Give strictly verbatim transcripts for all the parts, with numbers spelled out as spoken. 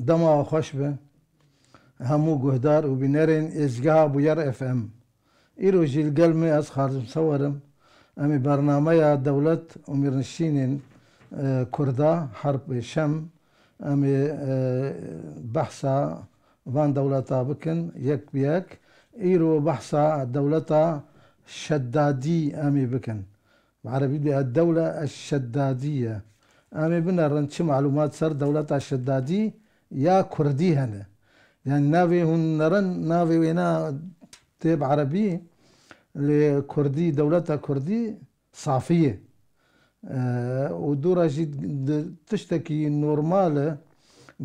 Dema xweş be hemû guhdar û bînerên êzgeha Bûyer F M. Îro jî li gel me ez Xarzim Sewer im. Em ê bernameya dewlet û mêrnişînên, e, Kurda, Herb ê Şem, em ê, e, behsa van dewleta bikin yek bi yek. Îro behsa dewleta Şeddadî em ê bikin. Bi erebî bê dewle eş-Şeddadî ye. Em ê binerin çi malûmat ser dewleta Şeddadî ya Kurdî hene. Yani navê hûn nerin, navê wêna tê bi erebî, lê Kurdî, dewleta Kurdî safî ye. Eee, û dûra jî di tiştekî normal e,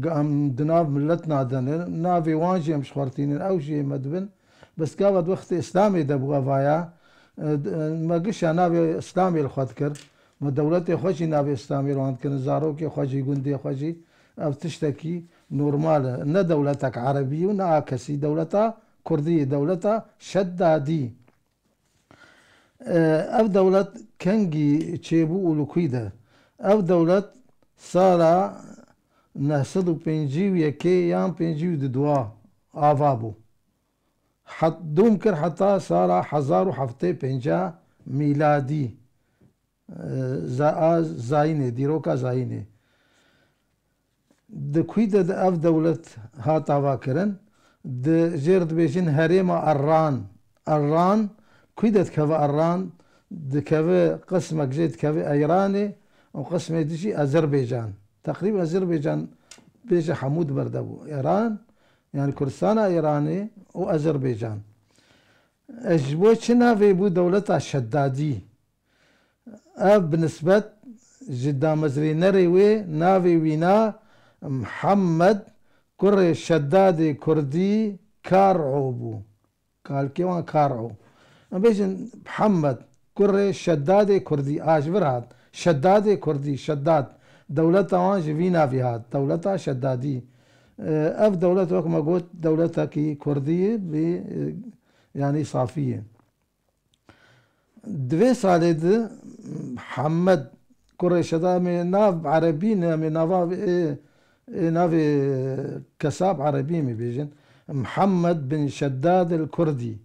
ge-, em di nav milet nadene, navê wan jî em ji xwe re tînin, ew jî ê me dibin. Bes gava di wextê Îslamê de bû eva ya, e, d-, e, me gişa navê Îslamê li xwe dikir. Me dewletê xwe jî navê Îslamê li wan dikirin, zarokê xwe jî, gundê xwe jî. Ev tiştekî normal e. Ne dewletek erebî û ne a kesî, dewleta Kurdî, dewleta Şeddadî. E, ev dewlet kengî çêbû û li kûî de? Ev dewlet sala neh sed û pêncî û yekê yan pêncî û dua ava bû. Het-, dûm kir heta sala hezar û heft sed û pêncî mîladî, e, za-, a zayînê, dîroka zayînê. Di kûî de, de ev dewlet hat avakirin? Di jêr dibêjin herêma Erran. Erran, kûî de dikeve Erran? Dikeve, qismek jê dikeve Eyranê û qismê di jî Azerbaycan. Teqrîben Azerbaycan bêje hemû di ber de bû. Îran, yani Kurdistana Îranê û Azerbaycan. E, ji bo çi navê bû dewleta Şeddadî? Ev bi nisbet ji damezrênerê wê navê wîna Mihemed kurê Şeddadê Kurdî Kar'o bû. Kalkê wan Kar'o. Em bêjin Mihemed kurê Şeddadê Kurdî, a ji vir hat. Şeddadê Kurdî, Şeddad. Dewleta wan ji vî navî hat. Dewleta Şeddadî. Ev dewlet, wek me got, dewletekî Kurdî ye, bi, yanî safî ye. Di vê salê de Mihemed kurê Şeddad, em ê nav erebî ne, em ê nava ê, ê navê kesab erebî em ê bêjin. Mihemed bin Şeddad el Kurdî.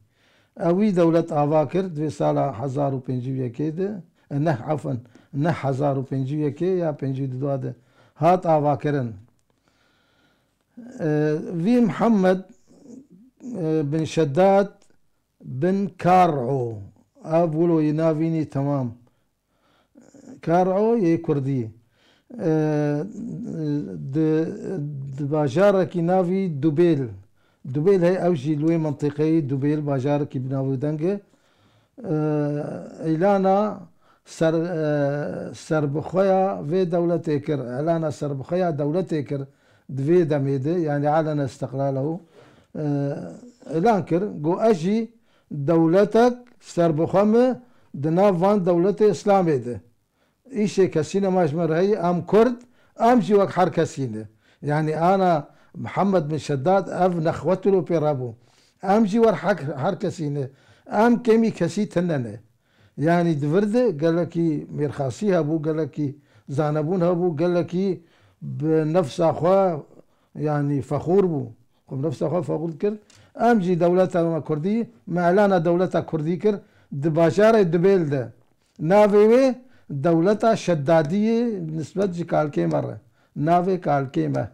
Ew wî dewlet ava kir di vê sala hezar û pêncî û yekê de, e, neh, efwen, neh hezar û pêncî û yekê ya pêncî û dua de hat avakirin. E, vî Mihemed, e, bin Şeddad bin Kar'o. Ev wilo yê navînî temam. Kar'o yê Kurdî. E, di, di bajarekî navî Dubêl. Dubêl hey ew jî li wê mentiqeyê Dubêl bajarekî bi nav û deng e. E, îlana ser, e, serbixweya vê dewletê kir. Îlana serbixweya dewletê kir. Di vê demê de, yani alene istiqlalehu, e, îlan kir, got, ez jî dewletek serbixwe me di nav van dewletê Îslamê de. Îşê kesî ne ma ji me re heye, em Kurd, em jî wek her kesî ne. Yani ana Mihemed bin Şeddad ev nexwet û pê re bû. Em jî wer hek-, her kesî ne. Em kêmî kesî tune ne. Yanî di vir de gelekî mêrxasî hebû, gelekî zanebûn hebû, gelekî bi nefsa xwe, yanî fexûr bû. Xwe bi nefsa xwe fexûr dikir. Em jî dewleta me kurdî, me îlana dewleta kurdî kir di bajarê Dubêl de. Navê wê dewleta Şeddadiyê nisbet ji kalkê me re. Navê kalkê me.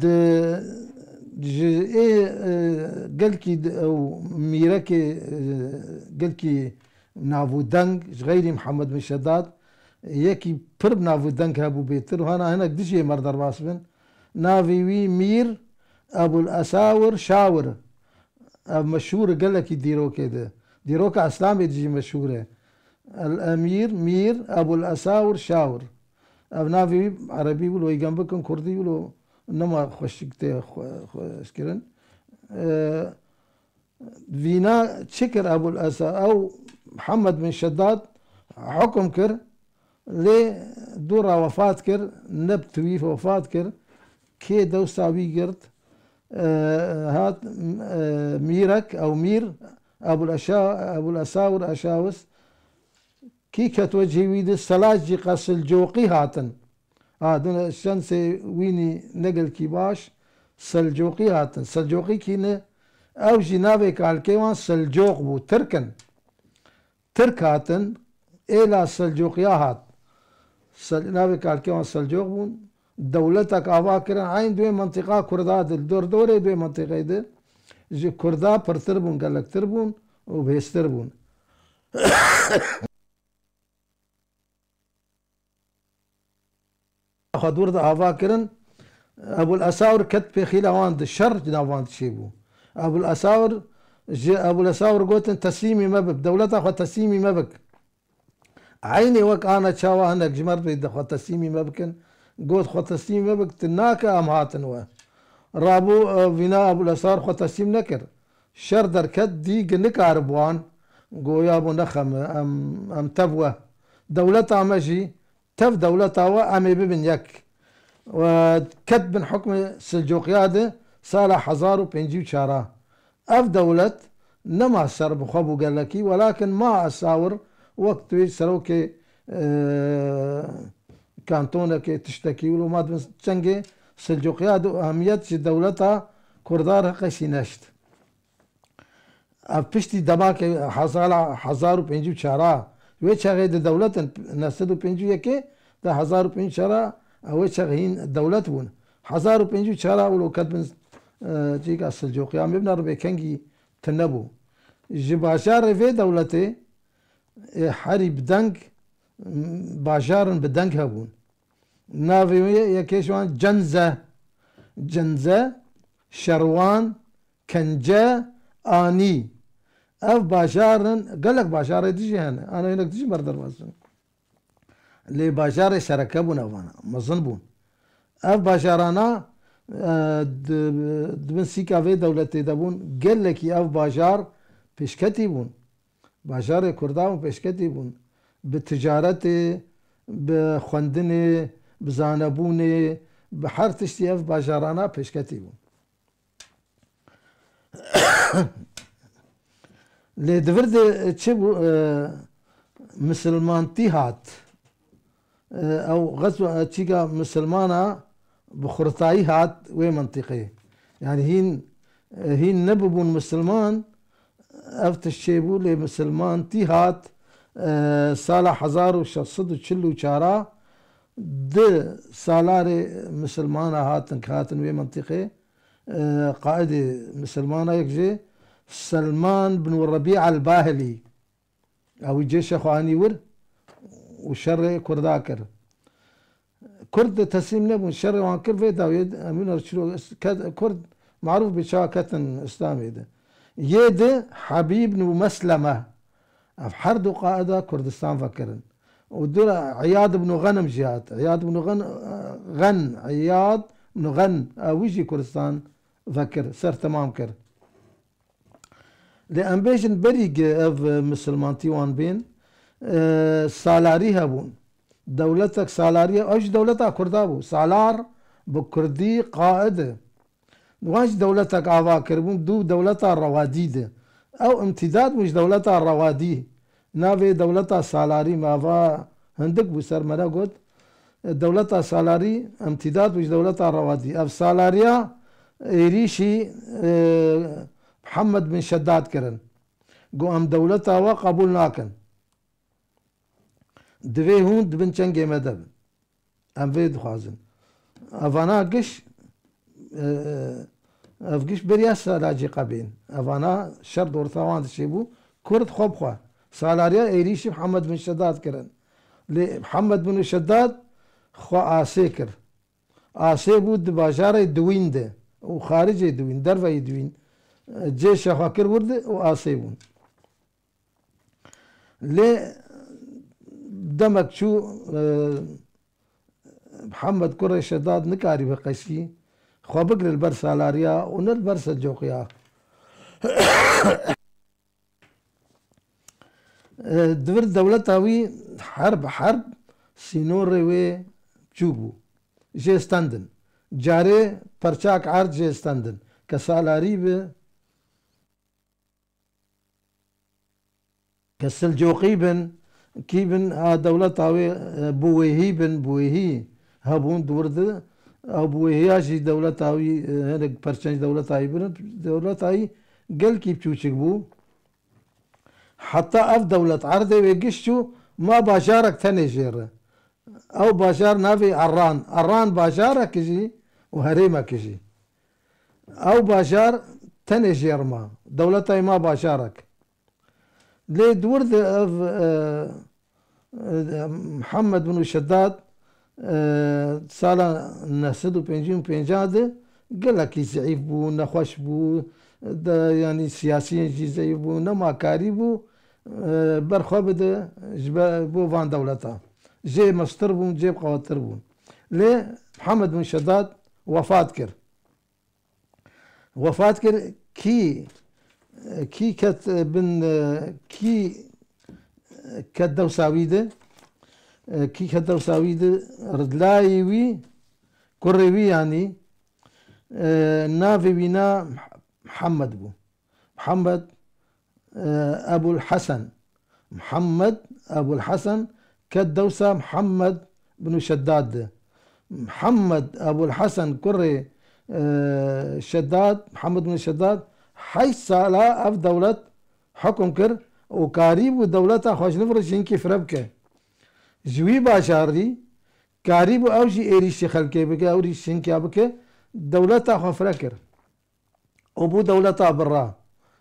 Di, ji ê, e, gelkî di, ew mîrekê, e, gelkî navûdeng, ji xeyrî Mihemed bin Şedad, yekî pir navûdeng hebû bêtir, û hena hinek dijî ê me re derbas bin. Navê wî Mîr Ebul Esawir Şawir. Ev meşhûr e gelekî dîrokê de. Dîroka Îslamê de jî meşhûr e. El Emîr Mîr Ebul Esawir Şawir. Ev navê wî erebî wilo, îgem bikin kurdî wilo, nema xweşik tê xwe-, xweş kirin. E, vîna çi kir Ebul Esa-, ew Mihemed bin Şedad hukum kir, lê dû re wefat kir, ne bi tiwî wefat kir. Kê dewsa wî girt? E, hat, e, mîrek, ew mîr, Ebul Eşa-, Ebul Esawir Eşawis, kî ket wecihê wî de, Selacîqa Silcoqî hatin. Ha, dune şensê wînî ne gelkî baş, Selcoqî hatin. Selcoqî kî ne? Ew jî navê kalkê wan Selcoq bû. Tirk in. Tirk hatin, êla Selcoqiya hat. Sel-, navê kalkê wan Selcoq bûn. Dewletek ava kirin, eyn duê mentiqa Kurda di, dor dorê duê mentiqê di, ji Kurda pirtir bûn, gelektir bûn û bihêztir bûn. Xwe dûr de ava kirin. Ebul Esawir ket pêxîla wan di şer nav wan çêbû. Ebul Esawir, ji Ebul Esawir gotin, "Teslîmî me bib, dewleta xwe teslîmî me bik." Eynê wek ana çawa hinek ji me re dixwe teslîmî me bikin. Got, "Xwe teslîmî me bik, tu nake em hatin we." Rabû, e, vîna Ebul Esawir xwe teslîm nekir. Şer derket, dî gi nikarib wan. Goya bû nexeme, em, em tev we. Dewleta me jî tev dewleta we, em ê bibin yek. We ket bin hukmê Silcoqiya de sala hezar û pêncî û çar a. Ev dewlet nema ser bi xwe bû gelekî, welakin ma Esawir wek tu yê serokê, e, kantonekê, tiştekî wilo ma dibin çengê Silcoqiya de û ehemiyet ji dewleta Kurda re qesî neşt. Ev piştî demakê hezala hezar û pêncî û çar a, wê çaxê di dewletin, neh sed û pêncî û yekê de hezar û pêncî û çar a, ew wê çaxê hîn dewlet bûn. Hezar û pêncî û çar a wilo ketbin, e, cîka Silcoqiya, em bibine ribê kengî tune bû. Ji bajarê vê dewletê, e, herî bi deng, m, bajarin bi deng hebûn. Navê wê yekê ji wan Cenze, Cenze, Şerwan, Kence, Anî. Ev bajarin, gelek bajarê dijî hene. Ana hinek dijî ber derbas in. Lê bajarê sereke bûn evana, mezin bûn. Ev bajarana, e, di, di bin sîka vê dewletê de bûn, gelekî ev bajar pêşketî bûn. Bajarê Kurdan û pêşketî bûn. Bi ticaretê, bi xwendinê, bi zanebûnê, bi her tiştî ev bajarana pêşketî bûn. Lê di vir de çi bû, e, misilmantî hat. E, ew xezo, e, çîka misilmana bi xurtayî hat wê mintîqê. Yani hîn, e, hîn nebibûn misilman, ev tişt çêbû, lê misilmantî hat, e, sala hezar û şeş sed û çil û çar a di salarê misilmana hatin, hatin wê mintîqê, e, qaidê misilmana yek jê Selman bin Rebî el-Bahilî. Ew jêşa xwe anî wir û şerê Kurda kir. Kurd de teslîm nebûn, şerê wan kir, vê dawiyê de Emîn Erçilo ke-, Kurd marûf bê çawa ketin Îslamê de. Yê di Habîb nû Mesleme. Ev her du qaida Kurdistan vekirin. Û dû re Îyad ibn Xenim jî hat. Îyad ibn Xen-, Xen, Îyad ibn Xen, ew wî jî Kurdistan vekir, ser temam kir. Lê em bêjin berî gi ev, e, misilmantî wan bên, e, salarî hebûn. Dewletek salarî, ew jî dewleta Kurda bû. Salar bi Kurdî qaid e. Wan jî dewletek ava kiribûn, dû dewleta Rewadî de. Ew imtîdad bû ji dewleta Rewadî. Navê dewleta Salarî me ava hindik bû ser me re got. Dewleta Salarî imtîdad bû ji dewleta Rewadî. Ev salariya êrîşî, e, Mihemed bin Şedad kirin. Got, "Em dewleta we qebûl nakin. Divê hûn di bin çengê me de bin." Em vê dixwazin. Evana giş, e, ev giş beriya Selacîqe bên. Evana şer dorta wan dişê bû. Kurd xwe bi xwe. Salariya êrîşî Mihemed bin Şedad kirin. Lê Mihemed bin Şedad xwe asê kir. Asê bû di bajarê Diwîn de û xaricê Diwîn, derveyî Diwîn, e, cêşa xwe kir wir de û asê bûn. Lê demek çû, e, Mihemed kurê Şedad nikarî bi qesî xwe bigire li ber salariya û ne li ber Selcoqiya. E, di vir dewleta wî herb herb sînorê wê çûk bû. Jê stendin. Carê perçak erd jê stendin. Ke salarî bi, ke Silcoqî bin, kî bin a dewleta wê, e, Buwêhî bin, Buwêhî. hebûn di wir de. Ew bi wêhiya jî dewleta wî, e, hinek perçenc dewleta wî birin, dewleta wî gelkî biçûçik bû. Heta ev dewlet erdê wê giş çû, ma bajarek tenê jê re. Ew bajar navê Erran. Erran bajarek jî û herêmek jî. Ew bajar tenê jê re ma. Dewleta wî ma bajarek. Lê di wir de ev, e, e, Mihemed bin Şedad, e, sala neh sed û pêncî û pênc de gelekî zeîf bû, nexweş bû, de, yanî siyasiyên jî zeîf bû, nema karî bû, e, ber xwe bide ji be-, bo van dewleta. Jê mestir bûn, jê qewettir bûn. Lê Mihemed bin Şedad wefat kir. Wefat kir, kî, kî ket bin, kî ket dewsa wî de, kî ket dewsa wî de, ridlayê wî, kurê wî yanî, navê wî na Mihemed bû. Mihemed, e, Ebul Hesen. Mihemed Ebul Hesen ket dewsa Mihemed bin Şeddad de. Mihemed Ebul Hesen kurê, e, Şeddad, Mihemed bin Şeddad heşt sala ev dewlet hukum kir û karîbû dewleta xwe ji nifir jinkî fire bike. Ji wî bajarî karîbû ew jî êrîşî xelkê bike, ew jî jinkî bike, dewleta xwe fire kir. û bû dewleta birra.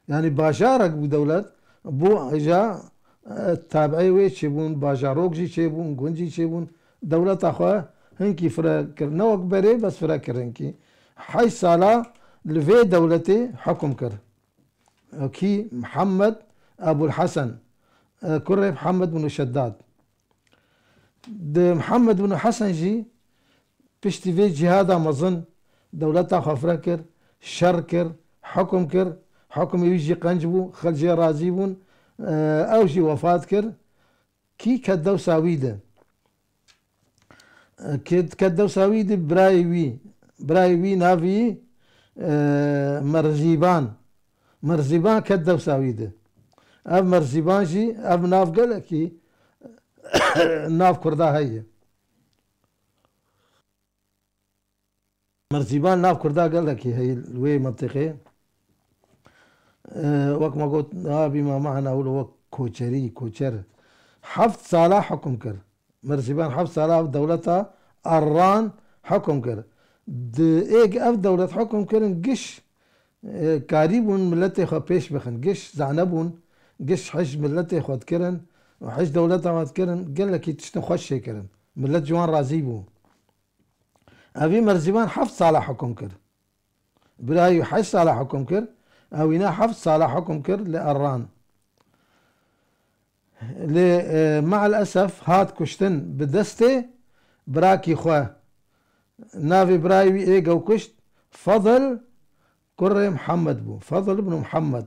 Yanî bajarek bû dewlet, bû ja, e, tabiê wê çêbûn, bajarok jî çêbûn, gund jî çêbûn. Dewleta xwe hinkî fire kir. Ne wek berê, bes fire kir hinkî. Heşt sala li vê dewletê hukum kir. Kî? Mihemed Ebul Hesen, e, kurê Mihemed bin Şeddad. Di Mihemed bin Hesen jî piştî vê cîhada mezin dewleta xwe fire kir, şer kir, hukum kir, hukumê wî jî qenc bû, xelk jê razî bûn, e, ew jî wefat kir. Kî ket dewsa wî de? E, kê ket dewsa wî de birayê wî, birayê wî navî, e, Merzîban. Merzîban ket dewsa wî de. Ev Merzîban jî, ev nav gelekî nav Kurda heye. Merzîban nav Kurda gelekî heye li wê mentiqê. Ee, wek me got, ha bî me mehna wilo wek koçerî, koçer. Heft sala hukum kir. Merzîban heft sala ev dewleta Erran hukum kir. Di êk ev dewlet hukum kirin giş e, karîbûn miletê xwe pêş bixin. Giş zane bûn, giş hij miletê xwe dikirin û hij dewleta xwe dikirin, gelekî tiştin xweş çêkirin. Milet ji wan razî bû. Evî Merzîban heft sala hukum kir. Birayî heşt sala hukum kir, ewîna heft sala hukum kir li Erran. Lê, e, me'el esef hat kuştin bi destê birakî xwe. Navê birayê wî ê gewkuşt Fadil kurê Mihemed bû. Fadil ibn Mihemed.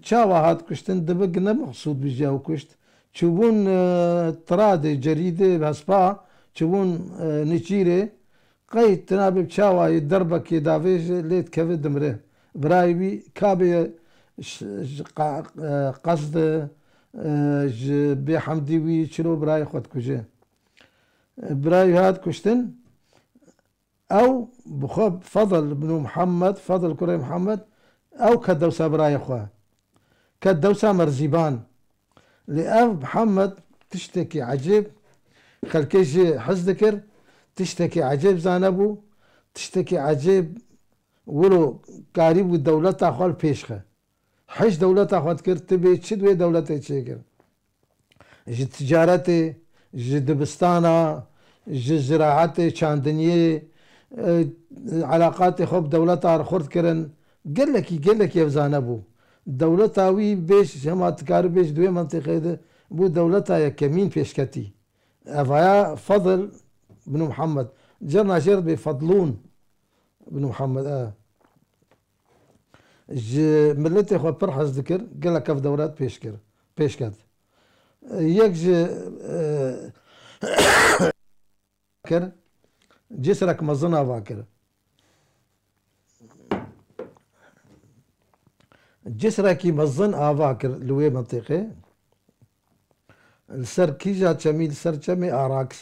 Çawa hat kuştin? Dibe ne mexsûd bi jî ew kuşt. Çûbûn, e, tiradê, cerîdê, hespa, çûbûn, e, nîçîrê. Qey tinabe bi çawa yê derbekê davêje lê dikeve dimire. Birayê wî kabê ye ş-, ş-, qa-, e, qesd, e, ji bêhemdî wî çilo birayê xwe dikuje. E, birayê wî hat kuştin, ew bi xwe Fadil ibn Muhammed, Fadil kurê Muhammed, ew ket dewsa birayê xwe. Ket dewsa Merzîban. Lê ev Mihemed tiştekî ecêb, xelkê jê hez dikir, tiştekî ecêb zane bû, tiştekî ecêb wilo karîbû dewleta xwe li pêş xe. Hij dewleta xwe dikir, ti bê çi di wê dewletê çêkir. Ji ticaretê, ji dibistana, ji ziraetê, çandiniyê, e, elaqatê xwe bi dewleta re xurt kirin. Gelekî, gelekî ev zane bû. Dewleta wî bêj, hema dikare bêj di wê mentiqê de bû dewleta yekemîn pêşketî. Evaya Fadil bin Muhammed. Cerna jêr bê Fadlûn bin Muhammed, e. Ji miletê xwe pir hez dikir, gelek ev dewlet pêş kir, pêş ket. Yek ji, e, kir, cisrek mezin ava kir. Cisrekî mezin ava kir li wê mentiqê. Li ser kîja çemî, li ser çemê Araks.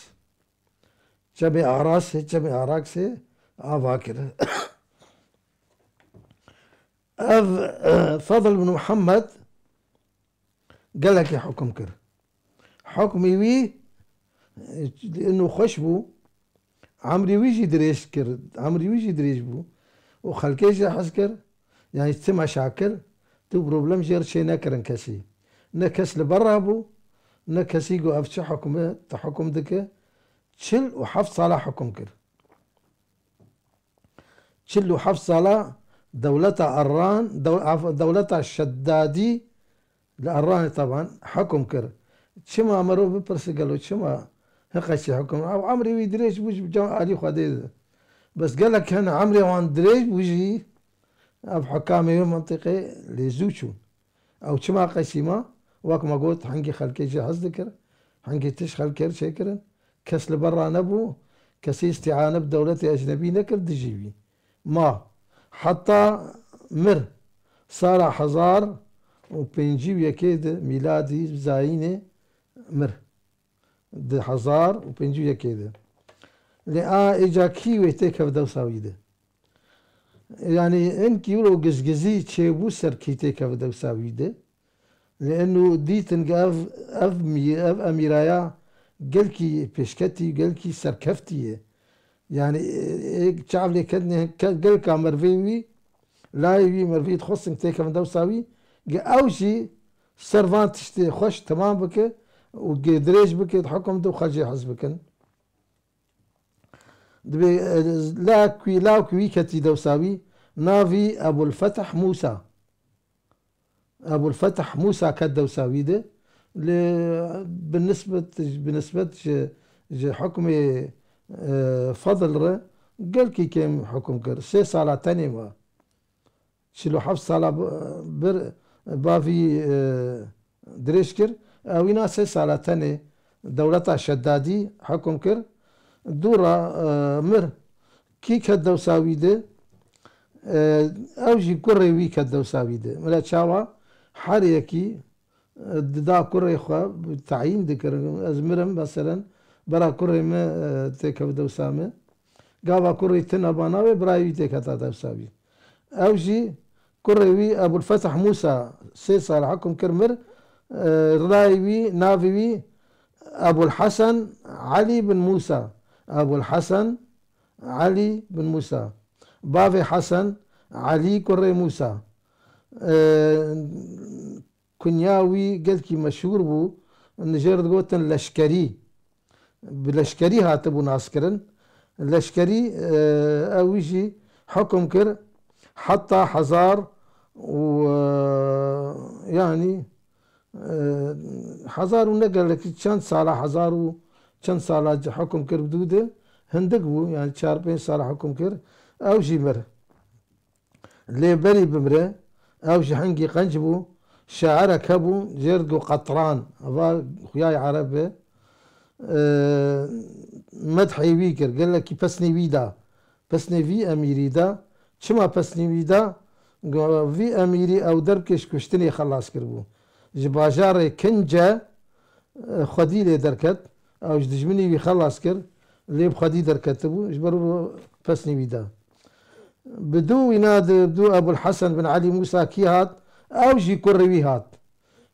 Çemê Arasê, çemê Araksê ava kir. Ev, e, Fadl bin Muhammed gelekî hukm kir. Hukmî wî, e, inu xweş bû, emrî wî jî dirêj kir, emrî wî jî dirêj bû û xelkê jî hez kir. Yani ti meşakil, tu problem jê re çê nekirin kesî. Ne kes li ber re bû, ne kesî got ev çi hukm e, tu hukm dike. Çil û heft sala hukm kir. Çil û heft sala dewleta Erran, dew-, af-, dewleta Şeddadî li Erranê teban hukm kir. Çima merov bipirse gelo çima hiqeşî hukm? Ew emrê wî dirêj bû ji can alî Xwedê de. Bes gelek hene emrê wan dirêj bû jî ev hukamê wê mentiqê lê zû çûn. Ew çima qesî ma? Wek me got, hingî xelkê jê hez dikir, hingî tişt xelkê re çêkirin. Kes li ber re nebû, kesî îstîane bi dewletê ecnebî nekir dijî wî. Ma heta mir, sala hezar û pêncî û yekê de mîladî zayînê mir. Di hezar û pêncî û yekê de. Lê a êca kî wê têkeve dewsa wî de? Yani hinkî wilo gizgizî çêbû ser kî têkeve dewsa wî de. Lê eno dîtin ke ev, ev mî-, ev emîraya gelkî pêşketî, gelkî serkeftî ye. Yani, e, e, çav lê ketine ke-, gelka mervê wî, layê wî mervî dixwestin têkevin dewsa wî, ge ew jî ser van tiştê xweş temam bike û gê dirêj bike, di hukum de û xecê hez bikin. Dibê, e, la ku-, la ku wî ketî dewsa wî, navî Ebul Fetih Musa. Ebul Fetih Musa ket dewsa wî de. Lê bi nisbet, bi nisbet ji, ji hukmê, e, Fadil re gelkî kêm hukum kir. Sê sala tenê ma. Çil û heft sala b-, bir bavî, e, dirêj kir. Ewîna sê sala tenê dewleta Şeddadî hukum kir. Dû ra, e, mir. Kî ket dewsa wî de? E, ew jî kurê wî ket dewsa wî de. Mire çawa? Her yekî, e, dida kurê xwe tayîn dikirin. Ez mirim, meselen, bera kurê me, e, têkeve dewsa me. Gava kurê tune ba navê birayê wî têketa dewsa wî. Ew jî kurê wî Ebul Fetih Musa sê sal hekum kir mir, e, layê wî, navê wî Ebul Hesen Elî bin Musa. Ebul Hesen Elî bin Musa. Bavê Hesen Elî kurê Musa. E, kunya wî gelkî meşhûr bû. Jê re digotin Leşkerî. Bi leşkerî hatibû naskirin. Leşkerî, e, ew jî hukum kir heta hezar û, e, yanî, e, hezar û ne gelekî çend sala, hezar û çend sala ci hukum kir bi dû de hindik bû, yanî çar pênc sala hukum kir, ew jî mir. Lê berî bimre, ew ji hingî qenc bû, şairek hebû, jê re digot Qetran, eva xuyayê Ereb e. E, medhê wî kir, gelekî pesnê wî da. Pesnê vî emîrî da. Çima pesnê wî da? Go-, vî emîrî ew derbkê ji kuştinê xelas kiribû. Ji bajarê Kince, e, xwedî lê derket. Ew ji dijminî wî xelas kir. Lê bi xwedî derketibû. Ji ber wî pesnê wî da. Bi dû wîna di dû Ebul Hesen bin Elî Musa kî hat? Ew jî kurê wî hat.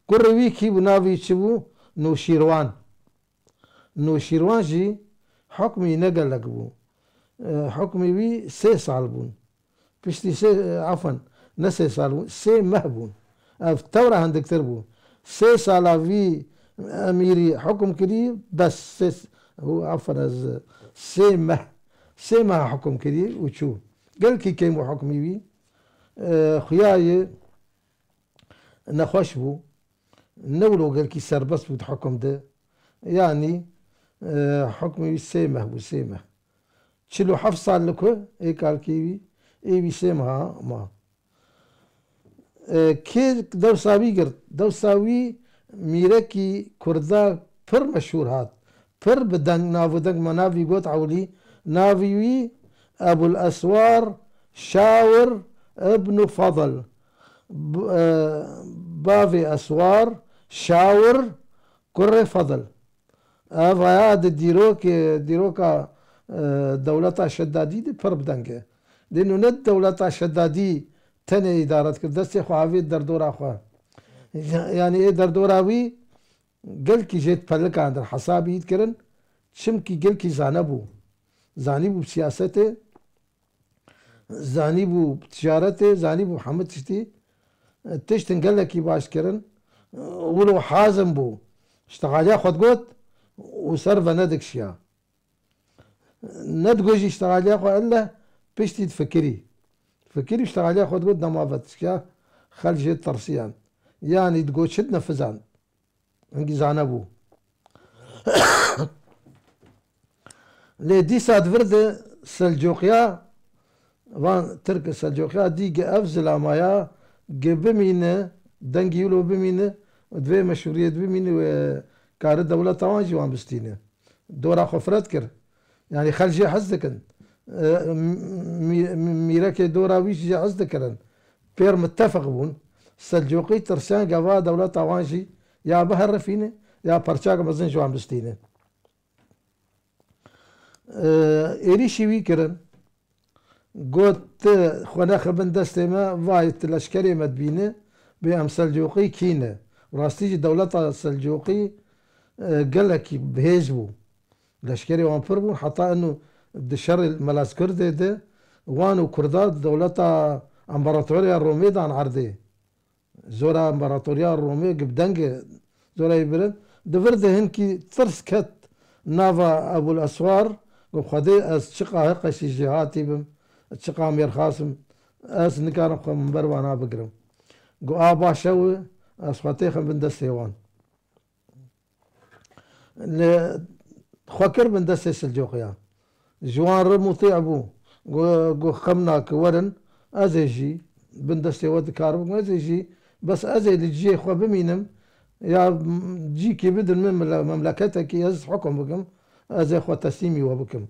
Kurê wî kî bû, navê wî çi bû? Nûşîrwan. Nûşîrwan jî hukmî ne gelek bû. E, hukmî wî sê sal bûn. Piştî sê, e, afan, ne sê sal bûn, sê meh bûn. Ev tewra hindiktir bû. Sê sala vî emîrî hukum kirî, bes sê s-, û afan ez, sê meh, sê meh hukum kirî û çû. Gelkî kêm bû hukmî wî. E, xuyayê nexweş bû. Ne wilo gelkî serbest bû di hukum de. Yanî, e, hukmê wî sê meh bû, sê meh. Çil û heft sal li ku ê kalkê wî, ê wî sê meha ma. E, kê dewsa wî girt? Dewsa wî mîrekî kurda pir meşhûr hat. Pir bi deng, nav û deng, me navî got Ewlî, navî wî Ebul Eswar Şawir ibnu Fadl. B-, e, bavê Eswar Şawir kurê Fadl. Ev haya di dîrokê, dîroka e, dewleta Şedadî de pir bi deng e. Lê nûne dewleta Şedadî tenê îdare dikir, destê xwe avêt derdora xwe. Ya-, yanî ê derdora wî gelkî jê di pelikan de hesabî dikirin, çimkî gelkî zane bû. Zanîbû bi siyasetê, zanîbû bi ticaretê, zanîbû hemû tiştî. Tiştin gelekî baş kirin. Wilo hazim bû. Ştexaliya xwe digot û ser ve nedikişiya. Nedigot jî ştexaliya xwe elle piştî difikirî. Fikirî ştexaliya xwe digot dema ve dikişiya xelk jê tirsiyan. Yanî digot çi dinefizan. Hingî zane bû. Lê dîsa di vir de Selcoqiya, van Tirk Selcoqiya dî ge ev zilamaya ge bimîne, dengî wilo bimîne, divê meşhûriyet bimîne wê kare dewleta wan jî wan bistîne. Dora xwe firet kir. Yanî xelk jê hez dikin. E, mî-, mî-, mîrekê dora wî jî jê hez dikirin. Pêr mitefeq bûn. Selcoqî tirsiyan gava dewleta wan jî ya biherifîne, ya perçak mezin ji wan bistîne. E, êrîşî wî kirin. Got, "Tu xwe nexe bin destê me, vay tu leşkerê me dibîne, bê em Selcoqî kî ne." Rastî jî dewleta Selcoqî, e, gelekî bihêz bû. Leşkerê wan pir bûn, heta eno di şerê Melaskurdê de wan û Kurda dewleta Împaratoriya Romê dan erdê. Zora Împaratoriya Romê gi bi dengê zora wî birin. Di vir de hinkî tirs ket nava Ebûl Eswar, got, "Xwedê ez çiqa Heqeşî jêhatî bim, çiqa mêrxas im, ez nikarim xwe min ber wana bigirim." Got, "A baş e, ez xwe têxim bin destê wan." Lê xwe kir bin destê Silcoqiya. Ji wan re mutî bû. Got, got, "Xem nake, werin, ez ê jî bin destê we dikaribim, ez ê jî, bes ez ê li cihê xwe bimînim, ya cîkî bidin min mele-, memleketekî, ez hukum bikim, ez ê xwe teslîmî we bikim."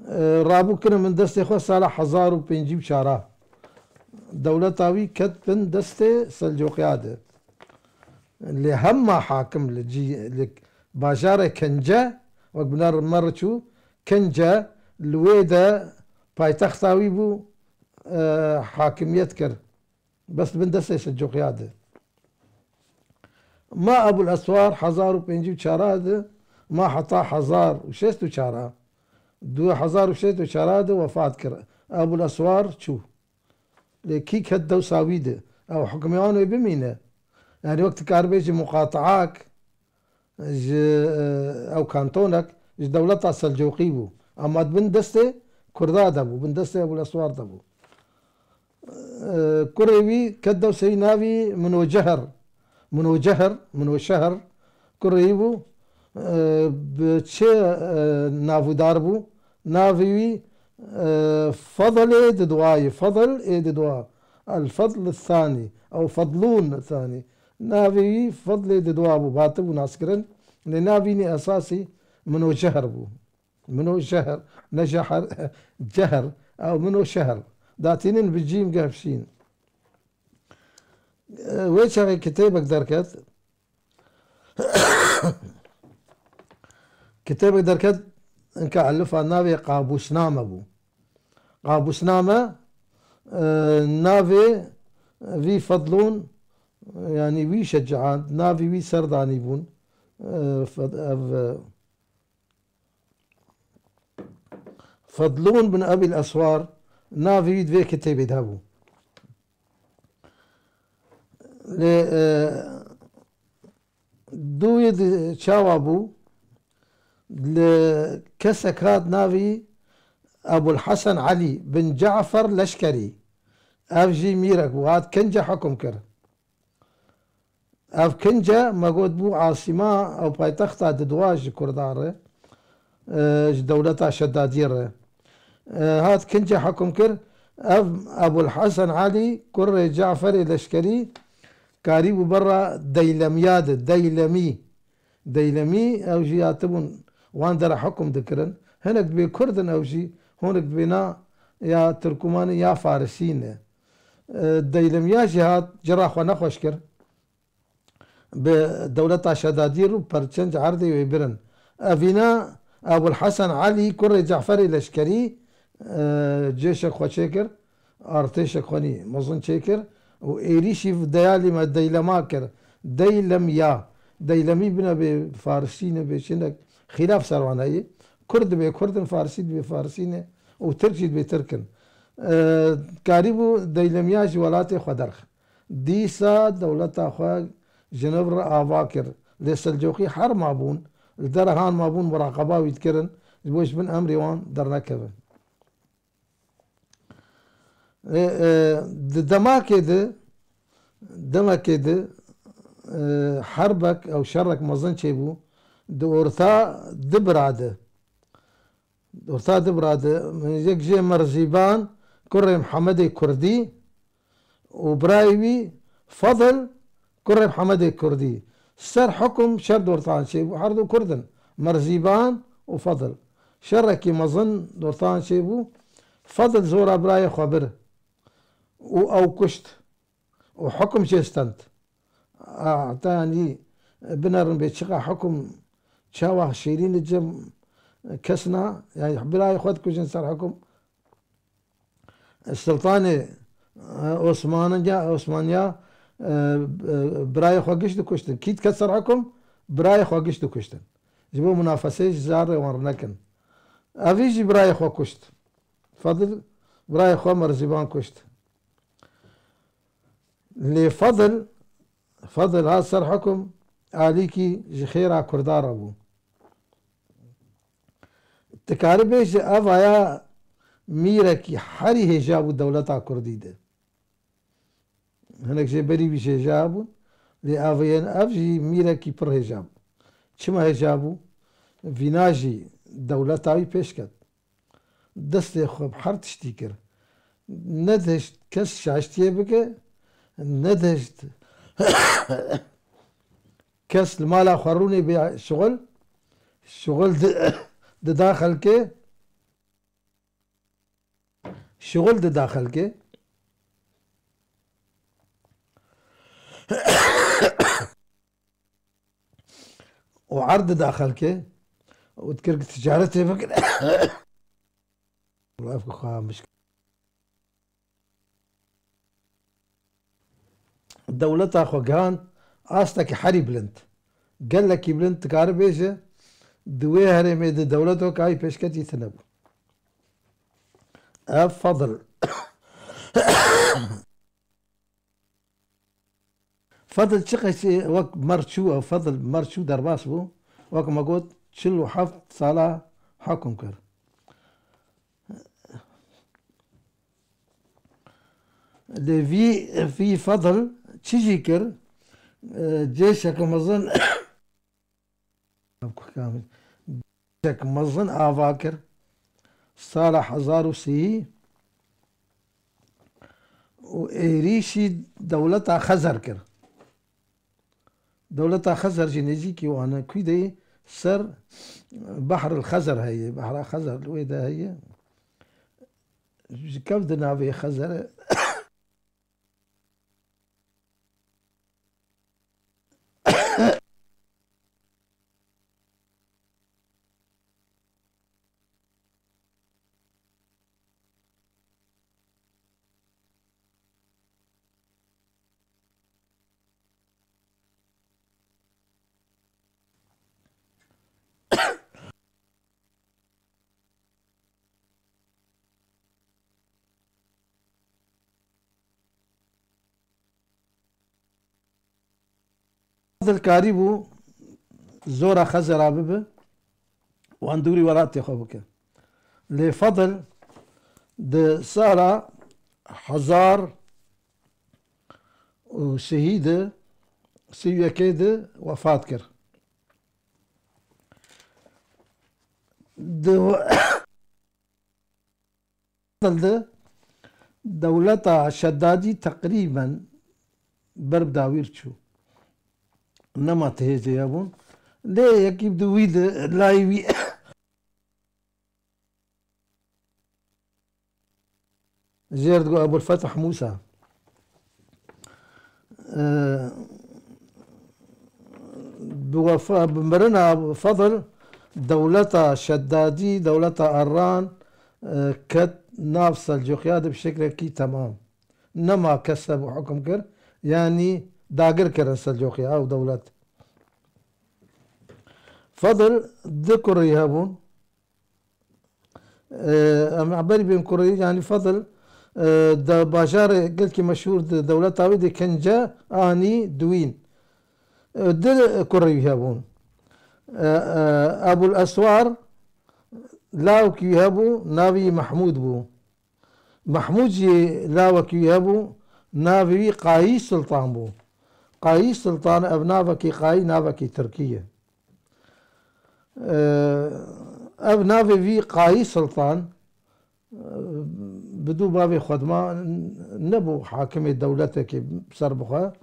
E, rabû kirin bin destê xwe sala hezar û pêncî û çar a. Dewleta wî ket bin destê Selcoqiya de. Lê hema hakim li cî-, li bajarê Kence, wek bi ner-, me re çû, Kence li wê de paytexta wî bû, e, hakimiyet kir. Bes bin destê Selcoqiya de. Ma Ebul Eswar hezar û pêncî û çar a de, ma heta hezar û şêst û çar a. Du hezar û şêst û çar a de wefat kir. Ebul Eswar çû. Lê kî ket dewsa wî de? Ew hukmê wan wê bimîne. Yanî wek tu karibêjî muqateak, ji, e, ew kantonek ji dewleta Selcoqî bû. Ama di bin destê Kurda de bû, bin destê Ebûl Eswar de bû. E, kurê wî ket dewseyî navî Minoceher. Minoceher, Minoşeher. Kurê wî bû. E, bi çi, e, navûdar bû? Navê wî, e, Fedilê Didwayê. Fedil ê Didwa. El Fedl Thanî. Ew Fedlûn Thanî. Navê wî Fedlê Didwa bû, hatibû naskirin. Lê navî nî esasî Minoceher bû. Minojeher, ne jeher, ceher. Ew Minoşeher. Datînin bi cîm gehf şîn. Wê çaxê kitêbek derket. Kitêbek derket, inka elifa navê Qabûsname bû. Qabûsname, e, navê vî Fedlûn, yanî wî şecaat, navê wî serdanî bûn. E, Fed-, ev, e, Fedlûn bin Ebîl Eswar, navê wî di vê kitêbê de hebû. Lê, e, dûyê di çawa bû? Li kesek hat navî Ebul Hesen Elî bin Cafer Leşkerî. Ev jî mîrek bû, hat Kince hukum kir. Ev Kince, me got, bû asîma ew paytexta Didwa ji Kurdan re, e, ji dewleta Şedadiyê re. E, hat Kince hekum kir. Ev Ebul Hesen Elî, kurê Caferê Leşkerî, karîbû berra Deylemiya de, Deylemî. Deylemî, ew jî hatibûn wan dera hekum dikirin. Hinek dibê Kurd in ew jî, hinek dibê na ya Tirkuman in ya Farisî ne. E, Deylemiya jî hat, cira xwe nexweş kir. Bi dewleta Şedadî rû perçenc erdê wê birin. Evîna Ebul Hesen Elî kurê Ceferê Leşkerî, e, cêşek xwe çêkir, artêşek xwe nî mezin çêkir û êrîşî deyalî me Deylema kir. Deylem ya. Deylemî bine bê farisî ne bê çinek xîlaf ser wan heye. Kurd dibê kurd in, farisî dibê farisî ne û tirk jî dibê tirk in. E, karîbû Deylemiya ji welatê xwe derx. Dîsa dewleta xwe ji nû re ava kir. Lê Selcoqî her mabûn, li dera han mabûn, muraqeba wî dikirin, ji bo ji bin emrê wan dernekevin. Ê, e, di demakê de, demekê de, e, herbek ew şerek mezin çêbû, di orta du bira de. Orta du bira de, yek jê Merzîban, kurê Mihemedê Kurdî, û birayê wî Fadil, kurê Mihemedê Kurdî. Ser hukum şer di orta wan çêbû, her du kurd in, Merzîban û Fadil. Şerekî mezin di orta wan çêbû, Fadil zora birayê xwe bir û ew kuşt û hukum jê stend. A, heta yanî binerin bê çiqa hukum çawa şêrîn e cem kesna, yanî birayê xwe dikujin ser hukum. Siltanê, e, Osmaniya, Osmaniya, e, e, birayê xwe giş dikuştin. Kî dike ser hukum, birayê xwe giş dikuştin. Ji bo munafesê ji zarê wan nekin. Evî jî birayê xwe kuşt. Fadil birayê xwe Merzîban kuşt. Lê Fadil, Fadil hat ser hukum, alîkî ji xêra Kurda re bû. Dikarî bêje, ev aya mîrekî herî hêja bû dewleta Kurdî de. Hinek jê berî wî jî hêja bûn, lê ev yên, ev jî mîrekî pir hêja bû. Çima hêja bû? Vîna jî dewleta wî pêş ket. Destê xwe bi her tiştî kir. Nedihişt kes şaştiyê bike, nedihişt kes li mala xwe rûnê bê şixul, şixul di-, dida xelkê, şixul dida xelkê. û erd dida xelkê û dikir ku ticaretê bikin. Ev ku xwe mişk-, dewleta xwe gihand astekî herî bilind. Gelekî bilind, dikare bêje, di wê herêmê de dewlet wekayî pêşketî tune bû. Ev Fadil. Fadil çi qeysî wek mer çû, ew Fadil mer çû derbas bû. Wek me got, çil û heft sala hekum kir. Lê vî, vî Fadil çi jî kir? E, cêşeke mezin Cêşek mezin ava kir. Sala hezar û sihî û êrîşî dewleta Xezer kir. Dewleta Xezer jî nêzîkî wan e, kû de yî ser Behr el Xezer heye. Behra Xezer li wê de heye. Ji kev di navê Xezer e. Fadil karîbû zora Xezera bibe û endûrî welatê xwe bike. Lê Fadil di sala hezar û sihî de, sî û yekê de wefat kir. Di de dewleta Şedadî teqrîben ber bi dawî re çû. Nema ti hêzê hebûn. Lê yekî di wî de layê wî jêr digot Ebul Fetih Mûsa. Ee, bi wefa, bi mirina Fadil Dewleta Şeddadî, dewleta Erran, e, ket nav Selcuqiya de bi şeklekî temam. Nema kes hebû hukm kir, yanî dagir kirin Selcuqiya ew dewlet. Fedil du kurî hebûn. E, em berî bên kurî, yanî Fedil, e, de bajarê gelkî meşhûr di dewleta wî de Kince anî Duwîn. E, du kurî wî hebûn. E, e, Ebul Eswar lawekî wî hebû, navê wî Mehmûd bû. Mehmûd jî lawekî wî hebû, navê wî Qayî Sultan bû. Qayî Sultan, ev navekî Qayî, navekî tirkî ye. E, ev navê vî Qayî Sultan, e, bi dû bavê xwe dima nebû hakimê dewletekê ser bixwe.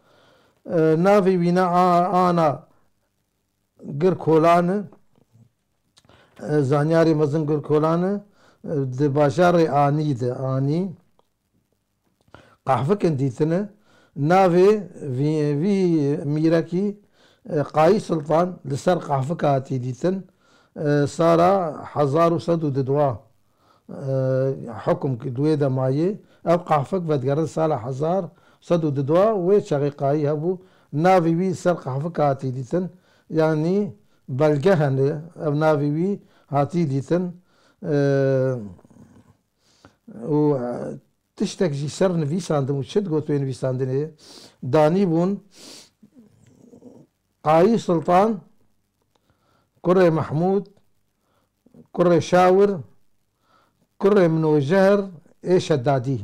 E, navê wî ne a-, ana Girkolan e. E, zanyarê mezin Girkolan e. E, di bajarê Anî de, Anî, qehfikin dîtine. Navê vî, vî mîrekî, e, Qayî Sultan li ser qehfika hatî dîtin. E, sala hezar û sed û dudwa, e, hukum ki-, di wê de mayê. Ev qehfik vedigerin sala hezar sed û dudwa, wê çaxê Qayî hebû. Navê wî ser qehfika hatî dîtin. Yanî belge hene, ev navê wî hatî dîtin. E, û, e, tiştek jî ser nivîsandin û çi digot wê nivîsandinê, danîbûn Qayî Sultan, kurê Mehmûd, kurê Şawir, kurê Minojeher ê Şedadî.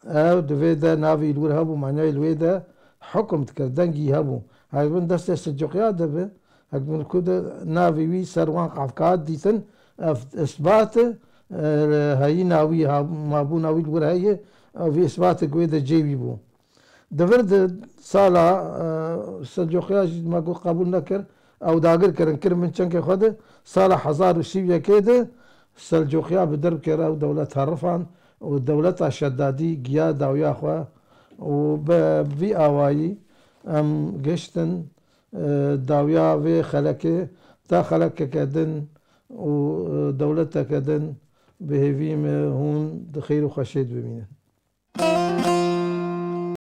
Ew di vê de navê li wir hebû, manayê li wê de hukum dikir, dengî hebû. Hek bin destê Silcuqiya de bi, hek bin ku de navê wî ser wan qafka dîtin, ev isbat e, e, heyîna wî, ha-, mabûna wî li wir heye, ev vî isbat e ku wê de cê wî bû. Di vir de sala, e, Selcuqiya jî me got qebûl nekir, ew dagir kirin, kirin bin çenkê xwe de, sala hezar û sî û yekê de Selcuqiya bi derb kir, ew dewlet herifan û dewleta Şedadî giya dawiya xwe û bi vî awayî em giştin, e, dawiya vê xelekê, ta xelekeke din û, e, dewleteke din bi hêvî me hûn di xêr û xweşê de bimînin.